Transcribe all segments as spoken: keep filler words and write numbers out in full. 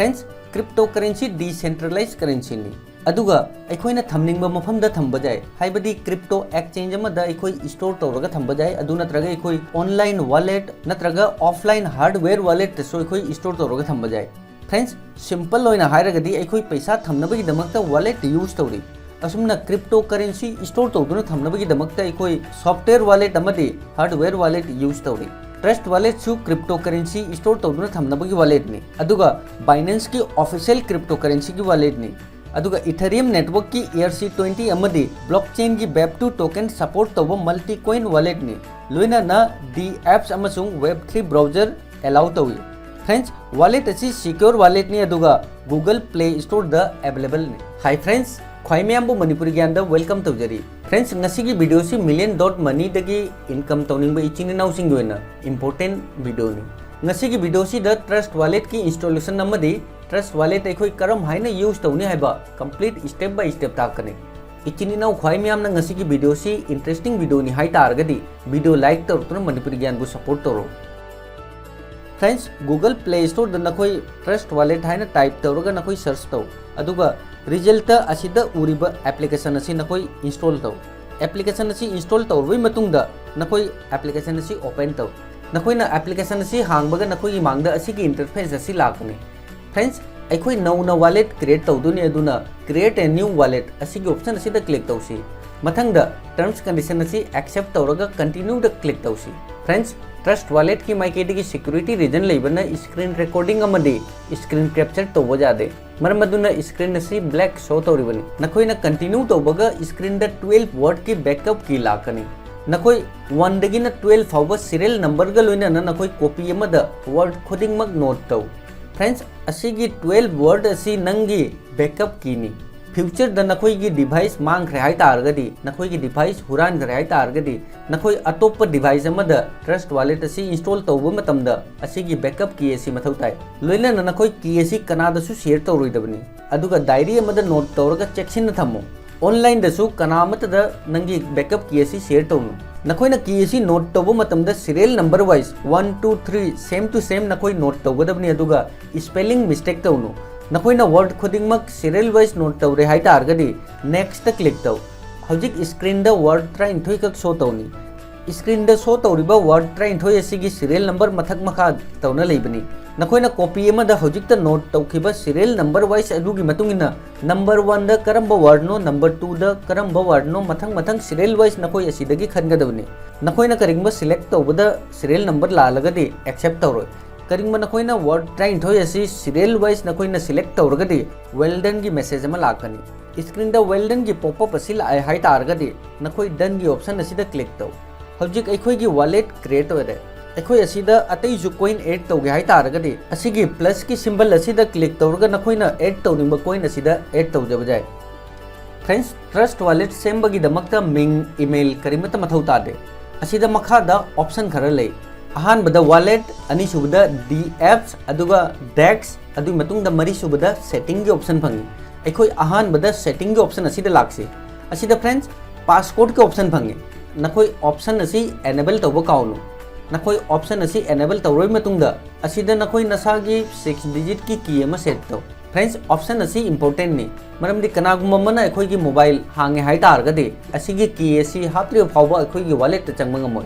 Friends, cryptocurrency decentralized currencyꯅꯤ, ꯑꯗꯨꯒ ꯑꯩꯈꯣꯏꯅ ꯊꯝꯅꯤꯡꯕ ꯃꯐꯝꯗ ꯊꯝꯕ ꯌꯥꯏ, ꯍꯥꯏꯕꯗꯤ crypto exchange ꯑꯃꯗ ꯑꯩꯈꯣꯏ store ꯇꯧꯔꯒ ꯊꯝꯕ ꯌꯥꯏ, ꯑꯗꯨ ꯅꯠꯇ꯭ꯔꯒ ꯑꯩꯈꯣꯏ online wallet ꯅꯠꯇ꯭ꯔꯒ offline hardware walletꯇꯁꯨ ꯑꯩꯈꯣꯏ store ꯇꯧꯔꯒ ꯊꯝꯕ ꯌꯥꯏ꯫ Friends, simple ꯑꯣꯏꯅ ꯍꯥꯏꯔꯒꯗꯤ ꯑꯩꯈꯣꯏ ꯄꯩꯁꯥ ꯊꯝꯅꯕꯒꯤꯗꯃꯛꯇ wallet use ꯇꯧꯔꯤ꯫ ꯑꯁꯨꯝꯅ cryptocurrency store ꯇꯧꯗꯨꯅ ꯊꯝꯅꯕꯒꯤꯗꯃꯛꯇ ꯑꯩꯈꯣꯏ software wallet ꯑꯃꯗꯤ hardware wallet use ꯇꯧꯔꯤ꯫ Trust Walletꯁꯨ cryptocurrency store ꯇꯧꯗꯨꯅ ꯊꯝꯅꯕꯒꯤ walletꯅꯤ, ꯑꯗꯨꯒ Binanceꯀꯤ official cryptocurrencyꯒꯤ walletꯅꯤ, ꯑꯗꯨꯒ Ethereum networkꯀꯤ E R C twenty ꯑꯃꯗꯤ blockchainꯒꯤ Web two token support ꯇꯧꯕ multi coin walletꯅꯤ, ꯂꯣꯏꯅꯅ dApps ꯑꯃꯁꯨꯡ Web three browser allow ꯇꯧꯏ꯫ Friends, wallet ꯑꯁꯤ secure walletꯅꯤ, ꯑꯗꯨꯒ Google Play Storeꯗ availableꯅꯤ꯫ Hi friends, ꯈ꯭ꯋꯥꯏ ꯃꯌꯥꯝꯕꯨ ꯃꯅꯤꯄꯨꯔꯤ ꯒ꯭ꯌꯥꯟꯗ welcome ꯇꯧꯖꯔꯤ꯫ Friends, ꯉꯁꯤꯒꯤ videoꯁꯤ Million Dot Moneyꯗꯒꯤ income ꯇꯧꯅꯤꯡꯕ ꯏꯆꯤꯟ ꯏꯅꯥꯎꯁꯤꯡꯒꯤ ꯑꯣꯏꯅ important videoꯅꯤ꯫ ꯉꯁꯤꯒꯤ videoꯁꯤꯗ Trust Walletꯀꯤ installation ꯑꯃꯗꯤ Trust Wallet ꯑꯩꯈꯣꯏ ꯀꯔꯝ ꯍꯥꯏꯅ use ꯇꯧꯅꯤ ꯍꯥꯏꯕ complete step by step ꯇꯥꯛꯀꯅꯤ꯫ ꯏꯆꯤꯟ ꯏꯅꯥꯎ ꯈ꯭ꯋꯥꯏ ꯃꯌꯥꯝꯅ ꯉꯁꯤꯒꯤ videoꯁꯤ interesting videoꯅꯤ ꯍꯥꯏ ꯇꯥꯔꯒꯗꯤ video like ꯇꯧꯔꯛꯇꯨꯅ ꯃꯅꯤꯄꯨꯔꯤ ꯒ꯭ꯌꯥꯟꯕꯨ support ꯇꯧꯔꯣ꯫ Friends, Google Play Storeꯗ ꯅꯈꯣꯏ Trust Wallet ꯍꯥꯏꯅ type ꯇꯧꯔꯒ ꯅꯈꯣꯏ search ꯇꯧ, ꯑꯗꯨꯒ resultꯇ ꯑꯁꯤꯗ ꯎꯔꯤꯕ application ꯑꯁꯤ ꯅꯈꯣꯏ install ꯇꯧ꯫ Application ꯑꯁꯤ install ꯇꯧꯔꯕꯩ ꯃꯇꯨꯡꯗ ꯅꯈꯣꯏ application ꯑꯁꯤ open ꯇꯧ꯫ ꯅꯈꯣꯏꯅ application ꯑꯁꯤ ꯍꯥꯡꯕꯒ ꯅꯈꯣꯏꯒꯤ ꯃꯥꯡꯗ ꯑꯁꯤꯒꯤ interface ꯑꯁꯤ ꯂꯥꯛꯀꯅꯤ꯫ Friends, ꯑꯩꯈꯣꯏ ꯅꯧꯅ wallet create ꯇꯧꯗꯣꯏꯅꯤ, ꯑꯗꯨꯅ Create a New Wallet ꯑꯁꯤꯒꯤ option ꯑꯁꯤꯗ click ꯇꯧꯁꯤ꯫ ꯃꯊꯪꯗ Terms Condition ꯑꯁꯤ accept ꯇꯧꯔꯒ Continueꯗ click ꯇꯧꯁꯤ꯫ Friends, Trust Walletꯀꯤ ꯃꯥꯏꯀꯩꯗꯒꯤ security reason ꯂꯩꯕꯅ screen recording ꯑꯃꯗꯤ screen capture ꯇꯧꯕ ꯌꯥꯗꯦ꯫ ꯃꯔꯝ ꯑꯗꯨꯅ screen ꯑꯁꯤ black show ꯇꯧꯔꯤꯕꯅꯤ꯫ ꯅꯈꯣꯏꯅ continue ꯇꯧꯕꯒ screenꯗ twelve wordꯀꯤ backup key ꯂꯥꯛꯀꯅꯤ꯫ ꯅꯈꯣꯏ oneꯗꯒꯤꯅ twelve ꯐꯥꯎꯕ serial numberꯒ ꯂꯣꯏꯅꯅ ꯅꯈꯣꯏ copy ꯑꯃꯗ word ꯈꯨꯗꯤꯡꯃꯛ note ꯇꯧ꯫ Friends, ꯑꯁꯤꯒꯤ twelve word ꯑꯁꯤ ꯅꯪꯒꯤ backup keyꯅꯤ꯫ Futureꯗ ꯅꯈꯣꯏꯒꯤ device ꯃꯥꯡꯈ꯭ꯔꯦ ꯍꯥꯏ ꯇꯥꯔꯒꯗꯤ, ꯅꯈꯣꯏꯒꯤ device ꯍꯨꯔꯥꯟꯈ꯭ꯔꯦ ꯍꯥꯏ ꯇꯥꯔꯒꯗꯤ, ꯅꯈꯣꯏ ꯑꯇꯣꯞꯄ device ꯑꯃꯗ Trust Wallet ꯑꯁꯤ install ꯇꯧꯕ ꯃꯇꯝꯗ ꯑꯁꯤꯒꯤ backup key ꯑꯁꯤ ꯃꯊꯧ ꯇꯥꯏ꯫ ꯂꯣꯏꯅꯅ ꯅꯈꯣꯏ key ꯑꯁꯤ ꯀꯅꯥꯗꯁꯨ share ꯇꯧꯔꯣꯏꯗꯕꯅꯤ, ꯑꯗꯨꯒ diary ꯑꯃꯗ note ꯇꯧꯔꯒ ꯆꯦꯛꯁꯤꯟꯅ ꯊꯝꯃꯨ꯫ Online ꯗꯁꯨ ꯀꯅꯥ ꯑꯃꯠꯇꯗ ꯅꯪꯒꯤ backup key ꯑꯁꯤ share ꯇꯧꯅꯨ꯫ ꯅꯈꯣꯏꯅ key ꯑꯁꯤ note ꯇꯧꯕ ꯃꯇꯝꯗ serial number wise one two three same to same ꯅꯈꯣꯏ note ꯇꯧꯒꯗꯕꯅꯤ, ꯑꯗꯨꯒ spelling mistake ꯇꯧꯅꯨ꯫ ꯅꯈꯣꯏꯅ word ꯈꯨꯗꯤꯡꯃꯛ serial wise note ꯇꯧꯔꯦ ꯍꯥꯏ ꯇꯥꯔꯒꯗꯤ next click ꯇꯧ꯫ ꯍꯧꯖꯤꯛ screen ꯗ word ꯇꯔꯥꯅꯤꯊꯣꯏ ꯈꯛ show ꯇꯧꯅꯤ꯫ Screen ꯗ show ꯇꯧꯔꯤꯕ word ꯇꯔꯥꯅꯤꯊꯣꯏ ꯑꯁꯤꯒꯤ serial number ꯃꯊꯛ ꯃꯈꯥ ꯇꯧꯅ ꯂꯩꯕꯅꯤ꯫ ꯅꯈꯣꯏꯅ copy ꯑꯃꯗ ꯍꯧꯖꯤꯛꯇ note ꯇꯧꯈꯤꯕ serial number wise ꯑꯗꯨꯒꯤ ꯃꯇꯨꯡ ꯏꯟꯅ number one ꯗ ꯀꯔꯝꯕ word ꯅꯣ, number two ꯗ ꯀꯔꯝꯕ word ꯅꯣ, ꯃꯊꯪ ꯃꯊꯪ serial wise ꯅꯈꯣꯏ ꯑꯁꯤꯗꯒꯤ ꯈꯟꯒꯗꯕꯅꯤ꯫ ꯅꯈꯣꯏꯅ ꯀꯔꯤꯒꯨꯝꯕ select ꯇꯧꯕꯗ serial number ꯂꯥꯜꯂꯒꯗꯤ accept ꯇꯧꯔꯣꯏ꯫ ꯀꯔꯤꯒꯨꯝꯕ ꯅꯈꯣꯏꯅ word ꯇꯔꯥꯅꯤꯊꯣꯏ ꯑꯁꯤ serial wise ꯅꯈꯣꯏꯅ select ꯇꯧꯔꯒꯗꯤ well done ꯒꯤ message ꯑꯃ ꯂꯥꯛꯀꯅꯤ꯫ Screen ꯗ well done ꯒꯤ pop up ꯑꯁꯤ ꯂꯥꯛꯑꯦ ꯍꯥꯏ ꯇꯥꯔꯒꯗꯤ ꯅꯈꯣꯏ done ꯒꯤ option ꯑꯁꯤꯗ click ꯇꯧ꯫ ꯍꯧꯖꯤꯛ ꯑꯩꯈꯣꯏꯒꯤ wallet create ꯑꯣꯏꯔꯦ꯫ ꯑꯩꯈꯣꯏ ꯑꯁꯤꯗ ꯑꯇꯩꯁꯨ coin add ꯇꯧꯒꯦ ꯍꯥꯏ ꯇꯥꯔꯒꯗꯤ ꯑꯁꯤꯒꯤ plus ꯀꯤ symbol ꯑꯁꯤꯗ click ꯇꯧꯔꯒ ꯅꯈꯣꯏꯅ add ꯇꯧꯅꯤꯡꯕ coin ꯑꯁꯤꯗ add ꯇꯧꯖꯕ ꯌꯥꯏ꯫ Friends, Trust Wallet ꯁꯦꯝꯕꯒꯤꯗꯃꯛꯇ ꯃꯤꯡ, email ꯀꯔꯤꯃꯠꯇ ꯃꯊꯧ ꯇꯥꯗꯦ꯫ ꯑꯁꯤꯗ ꯃꯈꯥꯗ option ꯈꯔ ꯂꯩ꯫ ꯑꯍꯥꯟꯕꯗ wallet, ꯑꯅꯤꯁꯨꯕꯗ D apps, ꯑꯗꯨꯒ DEX, ꯑꯗꯨꯒꯤ ꯃꯇꯨꯡꯗ ꯃꯔꯤꯁꯨꯕꯗ setting ꯒꯤ option ꯐꯪꯏ꯫ ꯑꯩꯈꯣꯏ ꯑꯍꯥꯟꯕꯗ setting ꯒꯤ option ꯑꯁꯤꯗ ꯂꯥꯛꯁꯤ꯫ ꯑꯁꯤꯗ friends, passcode ꯀꯤ option ꯐꯪꯏ꯫ ꯅꯈꯣꯏ option ꯑꯁꯤ enable ꯇꯧꯕ ꯀꯥꯎꯅꯨ꯫ ꯅꯈꯣꯏ option ꯑꯁꯤ enable ꯇꯧꯔꯕ ꯃꯇꯨꯡꯗ ꯑꯁꯤꯗ ꯅꯈꯣꯏ ꯅꯁꯥꯒꯤ six digit ꯀꯤ key ꯑꯃ set ꯇꯧ꯫ Friends, option ꯑꯁꯤ important ꯅꯤ, ꯃꯔꯝꯗꯤ ꯀꯅꯥꯒꯨꯝꯕ ꯑꯃꯅ ꯑꯩꯈꯣꯏꯒꯤ mobile ꯍꯥꯡꯉꯦ ꯍꯥꯏ ꯇꯥꯔꯒꯗꯤ ꯑꯁꯤꯒꯤ key ꯑꯁꯤ ꯍꯥꯞꯇ꯭ꯔꯤꯕ ꯐꯥꯎꯕ ꯑꯩꯈꯣꯏꯒꯤ wallet ꯇ ꯆꯪꯕ ꯉꯝꯃꯣꯏ꯫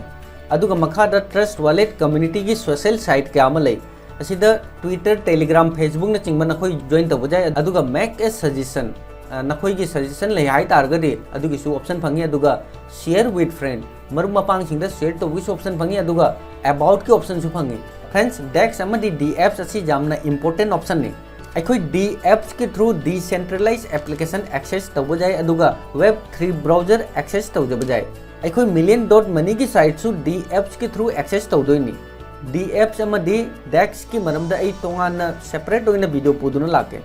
ꯑꯗꯨꯒ ꯃꯈꯥꯗ Trust Wallet community ꯒꯤ social site ꯀꯌꯥ ꯑꯃ ꯂꯩ꯫ ꯑꯁꯤꯗ Twitter, Telegram, Facebook ꯅꯆꯤꯡꯕ ꯅꯈꯣꯏ join ꯇꯧꯕ ꯌꯥꯏ꯫ ꯑꯗꯨꯒ Make a Suggestion, ꯑ, ꯅꯈꯣꯏꯒꯤ suggestion ꯂꯩ ꯍꯥꯏ ꯇꯥꯔꯒꯗꯤ ꯑꯗꯨꯒꯤꯁꯨ option ꯐꯪꯉꯤ꯫ ꯑꯗꯨꯒ Share with Friend, ꯃꯔꯨꯞ ꯃꯄꯥꯡꯁꯤꯡꯗ share ꯇꯧꯕꯒꯤꯁꯨ option ꯐꯪꯉꯤ꯫ ꯑꯗꯨꯒ About ꯀꯤ option ꯁꯨ ꯐꯪꯉꯤ꯫ Friends, DEX ꯑꯃꯗꯤ D apps ꯑꯁꯤ ꯌꯥꯝꯅ important option ꯅꯤ꯫ ꯑꯩꯈꯣꯏ D apps ꯀꯤ through decentralized application access ꯇꯧꯕ ꯌꯥꯏ, ꯑꯗꯨꯒ Web three browser access ꯇꯧꯖꯕ ꯌꯥꯏ꯫ ꯑꯩꯈꯣꯏ Million Dot Money ꯒꯤ site ꯁꯨ D apps ꯀꯤ through access ꯇꯧꯗꯣꯏꯅꯤ꯫ D apps ꯑꯃꯗꯤ DEX ꯀꯤ ꯃꯔꯝꯗ ꯑꯩ ꯇꯣꯉꯥꯟꯅ separate ꯑꯣꯏꯅ video ꯄꯨꯗꯨꯅ ꯂꯥꯛꯀꯦ꯫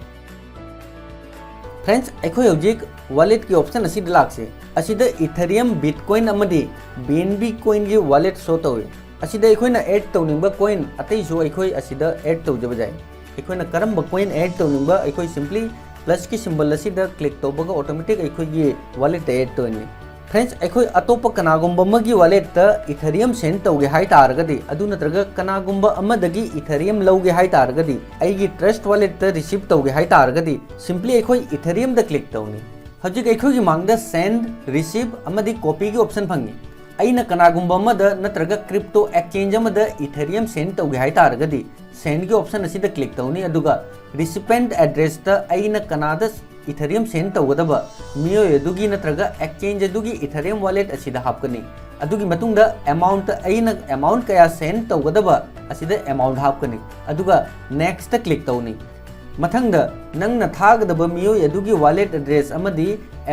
Friends, ꯑꯩꯈꯣꯏ ꯍꯧꯖꯤꯛ wallet ꯀꯤ option ꯑꯁꯤꯗ ꯂꯥꯛꯁꯤ꯫ ꯑꯁꯤꯗ Ethereum, Bitcoin ꯑꯃꯗꯤ B N B coin ꯒꯤ wallet show ꯇꯧꯏ꯫ ꯑꯁꯤꯗ ꯑꯩꯈꯣꯏꯅ add ꯇꯧꯅꯤꯡꯕ coin ꯑꯇꯩꯁꯨ ꯑꯩꯈꯣꯏ ꯑꯁꯤꯗ add ꯇꯧꯖꯕ ꯌꯥꯏ꯫ ꯑꯩꯈꯣꯏꯅ ꯀꯔꯝꯕ coin add ꯇꯧꯅꯤꯡꯕ, ꯑꯩꯈꯣꯏ simply Plus ꯀꯤ symbol ꯑꯁꯤꯗ click ꯇꯧꯕꯒ automatic ꯑꯩꯈꯣꯏꯒꯤ wallet ꯇ add ꯇꯧꯔꯅꯤ꯫ Friends, ꯑꯩꯈꯣꯏ ꯑꯇꯣꯞꯄ ꯀꯅꯥꯒꯨꯝꯕ ꯑꯃꯒꯤ wallet ꯇ Ethereum send ꯇꯧꯒꯦ ꯍꯥꯏ ꯇꯥꯔꯒꯗꯤ, ꯑꯗꯨ ꯅꯠꯇ꯭ꯔꯒ ꯀꯅꯥꯒꯨꯝꯕ ꯑꯃꯗꯒꯤ Ethereum ꯂꯧꯒꯦ ꯍꯥꯏ ꯇꯥꯔꯒꯗꯤ, ꯑꯩꯒꯤ Trust wallet ꯇ receive ꯇꯧꯒꯦ ꯍꯥꯏ ꯇꯥꯔꯒꯗꯤ, simply ꯑꯩꯈꯣꯏ Ethereum ꯗ click ꯇꯧꯅꯤ꯫ ꯍꯧꯖꯤꯛ ꯑꯩꯈꯣꯏꯒꯤ ꯃꯥꯡꯗ send, receive ꯑꯃꯗꯤ copy ꯒꯤ option ꯐꯪꯉꯤ꯫ ꯑꯩꯅ ꯀꯅꯥꯒꯨꯝꯕ ꯑꯃꯗ ꯅꯠꯇ꯭ꯔꯒ crypto exchange ꯑꯃꯗ Ethereum send ꯇꯧꯒꯦ ꯍꯥꯏ ꯇꯥꯔꯒꯗꯤ, send ꯒꯤ option ꯑꯁꯤꯗ click ꯇꯧꯅꯤ, ꯑꯗꯨꯒ recipient address ꯇ ꯑꯩꯅ ꯀꯅꯥꯗ Ethereum send ꯇꯧꯒꯗꯕ ꯃꯤꯑꯣꯏ ꯑꯗꯨꯒꯤ ꯅꯠꯇ꯭ꯔꯒ exchange ꯑꯗꯨꯒꯤ Ethereum wallet ꯑꯁꯤꯗ ꯍꯥꯞꯀꯅꯤ꯫ ꯑꯗꯨꯒꯤ ꯃꯇꯨꯡꯗ amount, ꯑꯩꯅ amount ꯀꯌꯥ send ꯇꯧꯒꯗꯕ ꯑꯁꯤꯗ amount ꯍꯥꯞꯀꯅꯤ, ꯑꯗꯨꯒ next ꯇ click ꯇꯧꯅꯤ꯫ ꯃꯊꯪꯗ, ꯅꯪꯅ ꯊꯥꯒꯗꯕ ꯃꯤꯑꯣꯏ ꯑꯗꯨꯒꯤ wallet address ꯑꯃꯗꯤ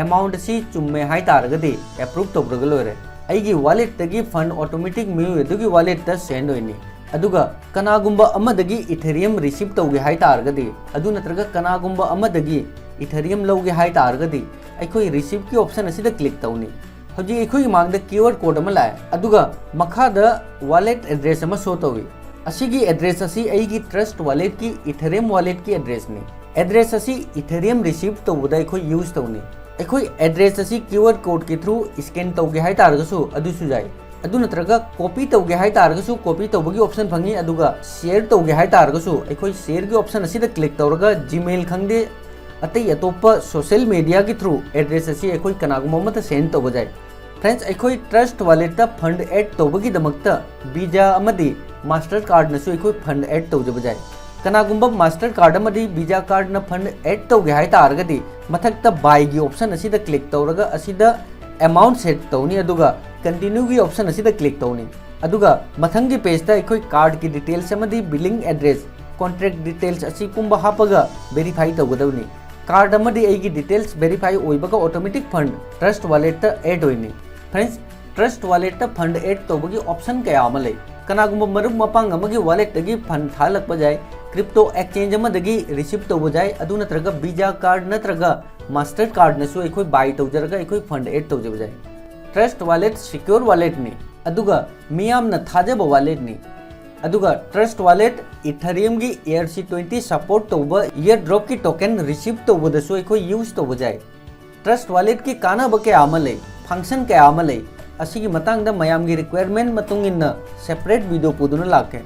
amount ꯑꯁꯤ ꯆꯨꯝꯃꯦ ꯍꯥꯏ ꯇꯥꯔꯒꯗꯤ, approve ꯇꯧꯔꯒ ꯂꯣꯏꯔꯦ꯫ ꯑꯩꯒꯤ wallet ꯇꯒꯤ fund automatic ꯃꯤꯑꯣꯏ ꯑꯗꯨꯒꯤ wallet ꯇ send ꯑꯣꯏꯅꯤ꯫ ꯑꯗꯨꯒ ꯀꯅꯥꯒꯨꯝꯕ ꯑꯃꯗꯒꯤ Ethereum receive ꯇꯧꯒꯦ ꯍꯥꯏ ꯇꯥꯔꯒꯗꯤ, ꯑꯗꯨ ꯅꯠꯇ꯭ꯔꯒ ꯀꯅꯥꯒꯨꯝꯕ ꯑꯃꯗꯒꯤ Ethereum ꯂꯧꯒꯦ ꯍꯥꯏ ꯇꯥꯔꯒꯗꯤ, ꯑꯩꯈꯣꯏ receive ꯀꯤ option ꯑꯁꯤꯗ click ꯇꯧꯅꯤ꯫ ꯍꯧꯖꯤꯛ ꯑꯩꯈꯣꯏꯒꯤ ꯃꯥꯡꯗ QR code ꯑꯃ ꯂꯥꯛꯑꯦ, ꯑꯗꯨꯒ ꯃꯈꯥꯗ wallet address ꯑꯃ show ꯇꯧꯏ꯫ ꯑꯁꯤꯒꯤ address ꯑꯁꯤ ꯑꯩꯒꯤ Trust wallet ꯀꯤ Ethereum wallet ꯀꯤ address ꯅꯤ꯫ Address ꯑꯁꯤ Ethereum receive ꯇꯧꯕꯗ ꯑꯩꯈꯣꯏ use ꯇꯧꯅꯤ꯫ ꯑꯩꯈꯣꯏ address ꯑꯁꯤ QR code ꯀꯤ through scan ꯇꯧꯒꯦ ꯍꯥꯏ ꯇꯥꯔꯒꯁꯨ ꯑꯗꯨꯁꯨ ꯌꯥꯏ꯫ ꯑꯗꯨ ꯅꯠꯇ꯭ꯔꯒ copy ꯇꯧꯒꯦ ꯍꯥꯏ ꯇꯥꯔꯒꯁꯨ copy ꯇꯧꯕꯒꯤ option ꯐꯪꯉꯤ, ꯑꯗꯨꯒ share ꯇꯧꯒꯦ ꯍꯥꯏ ꯇꯥꯔꯒꯁꯨ ꯑꯩꯈꯣꯏ share ꯒꯤ option ꯑꯁꯤꯗ click ꯇꯧꯔꯒ Gmail ꯈꯪꯗꯦ, ꯑꯇꯩ ꯑꯇꯣꯞꯄ social media ꯒꯤ through address ꯑꯁꯤ ꯑꯩꯈꯣꯏ ꯀꯅꯥꯒꯨꯝꯕ ꯑꯃꯠꯇ send ꯇꯧꯕ ꯌꯥꯏ꯫ Friends, ꯑꯩꯈꯣꯏ Trust wallet ꯇ fund add ꯇꯧꯕꯒꯤꯗꯃꯛꯇ Visa ꯑꯃꯗꯤ Mastercard ꯅꯁꯨ ꯑꯩꯈꯣꯏ fund add ꯇꯧꯖꯕ ꯌꯥꯏ꯫ ꯀꯅꯥꯒꯨꯝꯕ Mastercard ꯑꯃꯗꯤ Visa card ꯅ fund add ꯇꯧꯒꯦ ꯍꯥꯏ ꯇꯥꯔꯒꯗꯤ, ꯃꯊꯛꯇ buy ꯒꯤ option ꯑꯁꯤꯗ click ꯇꯧꯔꯒ ꯑꯁꯤꯗ amount set ꯇꯧꯅꯤ, ꯑꯗꯨꯒ continue ꯒꯤ option ꯑꯁꯤꯗ click ꯇꯧꯅꯤ꯫ ꯑꯗꯨꯒ ꯃꯊꯪꯒꯤ page ꯇ ꯑꯩꯈꯣꯏ card ꯀꯤ details ꯑꯃꯗꯤ billing address, contact details ꯑꯁꯤ ꯄꯨꯝꯕ ꯍꯥꯞꯄꯒ verify ꯇꯧꯒꯗꯕꯅꯤ꯫ Card ꯑꯃꯗꯤ ꯑꯩꯒꯤ details verify ꯑꯣꯏꯕꯒ automatic fund Trust wallet ꯇ add ꯑꯣꯏꯅꯤ꯫ Friends, Trust wallet ꯇ fund add ꯇꯧꯕꯒꯤ option ꯀꯌꯥ ꯑꯃ ꯂꯩ꯫ ꯀꯅꯥꯒꯨꯝꯕ ꯃꯔꯨꯞ ꯃꯄꯥꯡ ꯑꯃꯒꯤ wallet ꯇꯒꯤ fund ꯊꯥꯍꯜꯂꯛꯄ ꯌꯥꯏ, crypto exchange ꯑꯃꯗꯒꯤ receive ꯇꯧꯕ ꯌꯥꯏ, ꯑꯗꯨ ꯅꯠꯇ꯭ꯔꯒ Visa card ꯅꯠꯇ꯭ꯔꯒ Mastercard ꯅꯁꯨ ꯑꯩꯈꯣꯏ buy ꯇꯧꯖꯔꯒ ꯑꯩꯈꯣꯏ fund add ꯇꯧꯖꯕ ꯌꯥꯏ꯫ Trust wallet secure wallet ꯅꯤ, ꯑꯗꯨꯒ ꯃꯤꯌꯥꯝꯅ ꯊꯥꯖꯕ wallet ꯅꯤ꯫ ꯑꯗꯨꯒ Trust Wallet Ethereumꯒꯤ ERC twenty support ꯇꯧꯕ airdropꯀꯤ token receive ꯇꯧꯕꯗꯁꯨ ꯑꯩꯈꯣꯏ use ꯇꯧꯕ ꯌꯥꯏ꯫ Trust Walletꯀꯤ ꯀꯥꯟꯅꯕ ꯀꯌꯥ ꯑꯃ ꯂꯩ, function ꯀꯌꯥ ꯑꯃ ꯂꯩ꯫ ꯑꯁꯤꯒꯤ ꯃꯇꯥꯡꯗ ꯃꯌꯥꯝꯒꯤ requirement ꯃꯇꯨꯡ ꯏꯟꯅ separate video ꯄꯨꯗꯨꯅ ꯂꯥꯛꯀꯦ꯫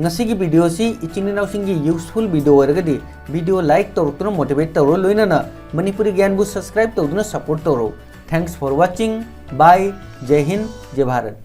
ꯉꯁꯤꯒꯤ videoꯁꯤ ꯏꯆꯤꯟ ꯏꯅꯥꯎꯁꯤꯡꯒꯤ useful video ꯑꯣꯏꯔꯒꯗꯤ video like ꯇꯧꯔꯛꯇꯨꯅ motivate ꯇꯧꯔꯣ, ꯂꯣꯏꯅꯅ ꯃꯅꯤꯄꯨꯔꯤ ꯒ꯭ꯌꯥꯟꯕꯨ subscribe ꯇꯧꯗꯨꯅ support ꯇꯧꯔꯣ꯫ Thanks for watching. Bye. ꯖꯩ Hind, ꯖꯩ Bharat.